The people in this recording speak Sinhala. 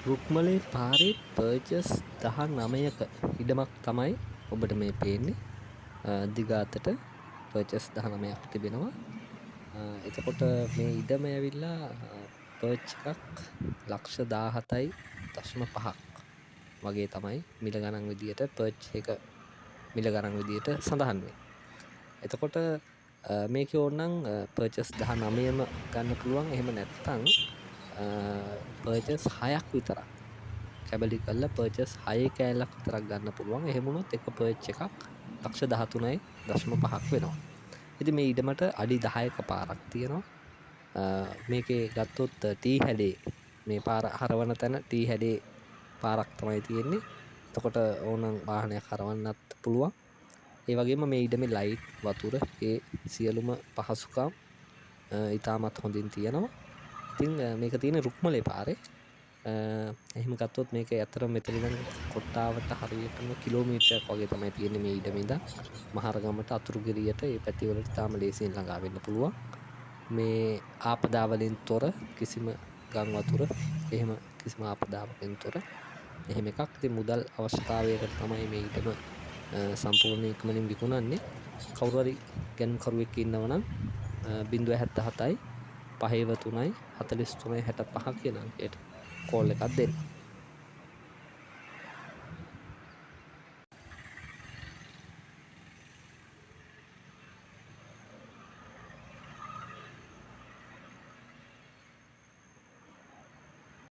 රුක්මලේ පාරේ පර්චස් 19ක ඉඩමක් තමයි ඔබට මේ පේන්නේ. දිගාතට පර්චස් 19ක් තිබෙනවා. එතකොට මේ ඉඩම ඇවිල්ලා පර්ච් එකක් 17.5 ලක්ෂ වගේ තමයි මිල ගණන් විදියට, පර්ච් එක මිල ගණන් විදියට සඳහන් වෙන්නේ. එතකොට මේකේ ඕනනම් පර්චස් 19ම ගන්න පුළුවන්. එහෙම නැත්නම් පර්චස් 6ක් විතරක් කැබලි කරලා පර්චස් 6 කෑල්ලක් විතරක් ගන්න පුළුවන්. එහෙම වුණොත් එක පර්ච් එකක් 13.5 ලක්ෂ වෙනවා. ඉතින් මේ ඉඩමට අඩි 10ක පාරක් තියෙනවා. මේකේ ගත්තොත් ටී හැඩේ, මේ පාර හරවන තැන ටී හැඩේ පාරක් තමයි තියෙන්නේ. එතකොට ඕනනම් වාහනයක් හරවන්නත් පුළුවන්. ඒ වගේම මේ ඉඩමේ ලයිට්, වතුර, ඒ සියලුම පහසුකම් ඉතාමත් හොඳින් තියෙනවා. ඉතින් මේක තියෙන්නේ රුක්මලේ පාරේ. එහෙම ගත්තොත් මේක ඇත්තටම මෙතන ඉඳන් කොට්ටාවට හරියටම කිලෝමීටරයක් වගේ තමයි තියෙන්නේ මේ ඉඩම ඉඳන්. මහරගමට, අතුරුගිරියට, ඒ පැති වලට ඉතාම ලේසියෙන් ළඟා වෙන්න පුළුවන්. මේ ආපදා වලින් තොර, කිසිම ගම් වතුර එහෙම කිසිම ආපදාවකින් තොර එහෙම එකක්. ඉතින් මුදල් අවශ්‍යතාවයකට තමයි මේ ඉඩම සම්පූර්ණ ඉක්මනින් විකුණන්නේ. කවුරු හරි ගැනුම්කරුවෙක් ඉන්නවා නම් 077 5 3 43 65 කියන අංකයට කෝල් එකක් දෙන්න.